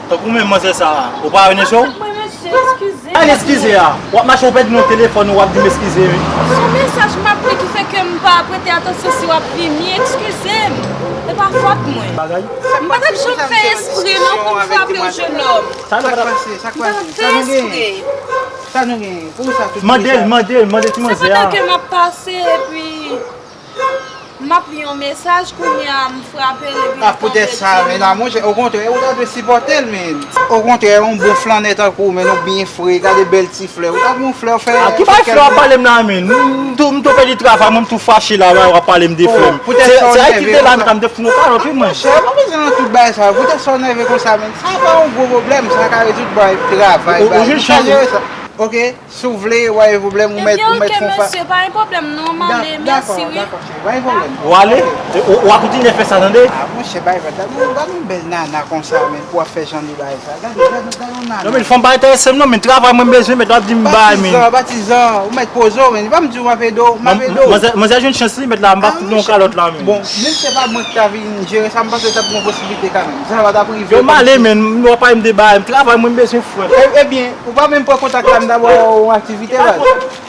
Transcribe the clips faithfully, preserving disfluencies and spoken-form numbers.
Tankou menm manzè sa a, ou pa wè nesho? Mwen, mesye, eskize m. Al eskize a. W ap mache, ou pèdi nan telefòn, w ap di m eskize, wi. Se yon mesaj m ap li ki fè ke m pa prete atansyon si w ap vini. Eskize m. Se pa fòt mwen. Bagay. M pa t ap janm fè espre non pou m frape w, jenòm. Sa k pase? Sa k pase? M pa t ap fè espre. Sa nou gen? Pou sa tout. Mande l, mande l, mande ti manzè a. Se pandan ke m ap pase, epi m ap li yon mesaj, kounye a m frape l, epi... Ah, poutèt sa, men la, monchè, okontrè, ou ta dwe sipòte l, men. Okontrè, yon bon flannè tankou w, men, nou byen fre, gade bèl ti flè. Ou ta gen yon flè, w fè... Ah, ki bay flè w ap pale m la, men? M tou, m tou pèdi travay mwen, m tou fache la, w ap pale m de flè m. Se, se Ayiti m te la, men, m te fout nou kalòt, wi, mwen. Monchè, pa bezwen nan tout bagay sa. Poutèt sa w nève konsa, men. Sa pa yon gwo pwoblèm, sa ka rezoud bay travay, bay. Ou jwenn chans, wi. Ok, si w vle, w pa gen pwoblèm, ou mèt, ou mèt fè yon fa... Ebyen, ok, mesye, pa gen pwoblèm, non, m ale, mèsi, wi. Dakò, dakò, cheri, pa gen pwoblèm. Ou ale? Ou, ou ap kontinye fè sa, tande? Ah, monchè, bay vag la. Gade yon bèl nana konsa, men, pou w ap fè jan de bagay sa. Gade, gade, gade yon nana. Non, men, fanm pa enterese m, non, men, travay mwen m bezwen, mèt, w ap di m bay, men. Patizan, patizan, ou mèt poze w, men. Pa m di w m ap ede w, m ap ede w. Manzè, manzè jwenn chans li, mèt la, m pa fout nan yon kalòt la, men. Bon, menm si se pa mwen ki ta vin jere sa, m panse t ap gen yon posiblite kanmenm. Sa pa t ap rive. Yo, m ale, men, m wè pa m de bay, m travay mwen m bezwen, frè. E, ebyen, ou pa menm pran kontak la, m ta ba w yon aktivite, baz.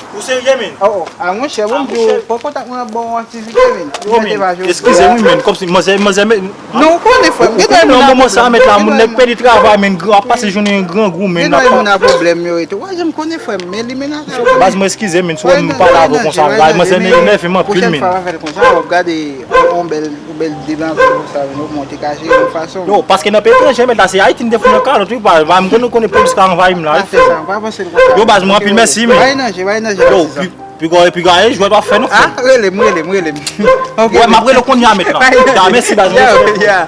Ou serye, men? Oh, oh. Ah, monchè, bon, m di w, pran kontak mwen, m ap ba w yon aktivite, men. Yo, men, eskize m, wi, men, kòmsi manzè, manzè, men. Non, ou konnen, frè m, gen dèyè moun nan moman sa, mèt la, moun nèg pèdi travay, men, gran, ap pase jounen grangou, men. Gen dèyè moun nan pwoblèm yo e tou. Ou pa janm konnen, frè m, men li mennen sa yo. Baz, mwen eskize, men, si w wè m pale avè w konsa, baz, manzè, men, nève m anpil, men. Pwochèn fwa, pa fè l konsa, w ap gade yon bèl, yon bèl devan konsa, men, ou monte kache yon fason. Yo, paske nan peyi etranje, mèt la, se Ayiti m te fout nan kalòt, wi, pa, pa, m konnen, konnen polis ka anvayi m la, wi, frè. Pa fè sa, pa panse l konsa. Yo, baz, mwen anpil mèsi, men. Pa gen danje, pa gen danje, patizan. Yo, pi, pi gwo, pi gwo, jwèt w ap fè, non, frè m. Ah, rele m, rele m, rele m. Ok. Wè, m ap rele w kounye a, mèt la. Ya, mèsi, baz, mèsi. Ya, ya.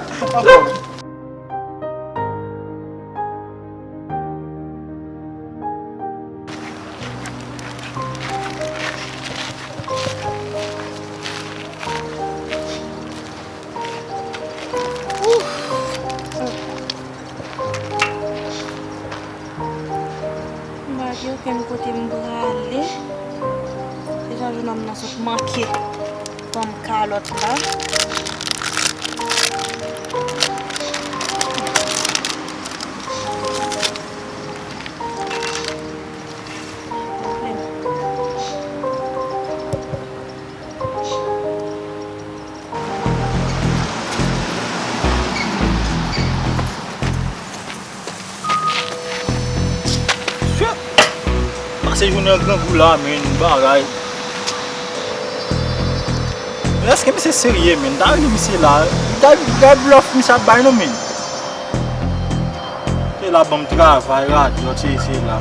M pa gen okenn kote m prale. Deja, jenòm nan sot manke ban m kalòt la. Pase jounen an grangou la, men, bagay. Men èske misye serye, men? Ta rele misye la. Gad, gad blòf misye ap bay, non, men. Se la ban m travay, radòt, se, se la.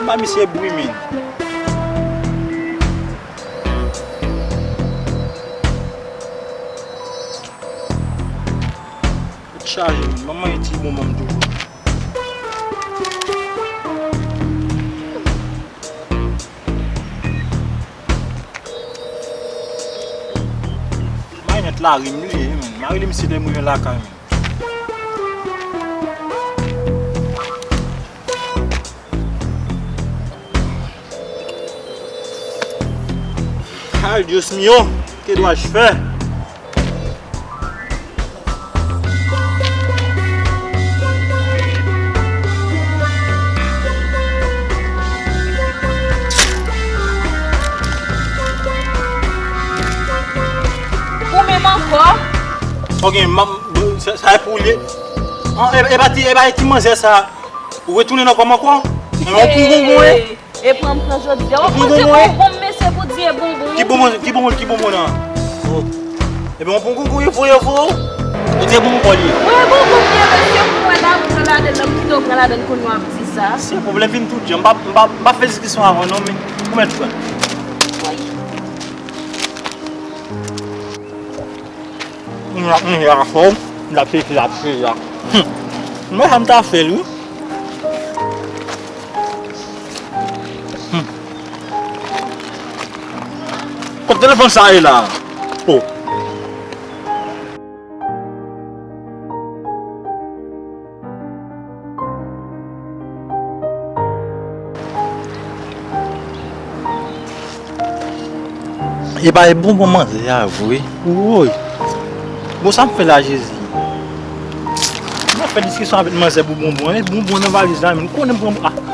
M ba misye bri, men. Tèt chaje, men. Ban m manje ti bonbon m toujou. Manèt la rim li ye, men. M a rele misye lè m rive lakay, men. Ay, Dios mío, que dois fè? Ou menm ankò? Ok, m, m, sa, sa e pou li. An, e, e pa ti, e pa ti manzè sa. Ou retounen nan kò m ankò? Mwen pran bonbon, wi. E pran m pran jodi a. Ou pran bonbon, wi. Mesye, pou di e bonbon. Ki bonbon, ki bonbon, ki bonbon nan? Oh. Ebyen, ou pran bonbon, wi, voye, voye. Ou di e bonbon pa li ye. Wi, bonbon m ye, mesye, m pran ladan, m pran ladan, m kite w pran ladan, kounye w ap di sa. Se pwoblèm vin tout jan. M pa, m pa, m pa fè diskisyon avè w, non, men ou mèt fè. Wi. M ap manje afè w, m ap sezi, ap sezi. Hmm. Mwen sa m ta fè l, wi. Hmm. Kot telefòn sa ye la? Oh. Epa e bonbon manzè a vre. Woy. Bon, sa m fè la, Jezi? M Fè diskisyon avèk manzè pou bonbon, hein? Bonbon nan valiz la, men konnen m pran. Ah,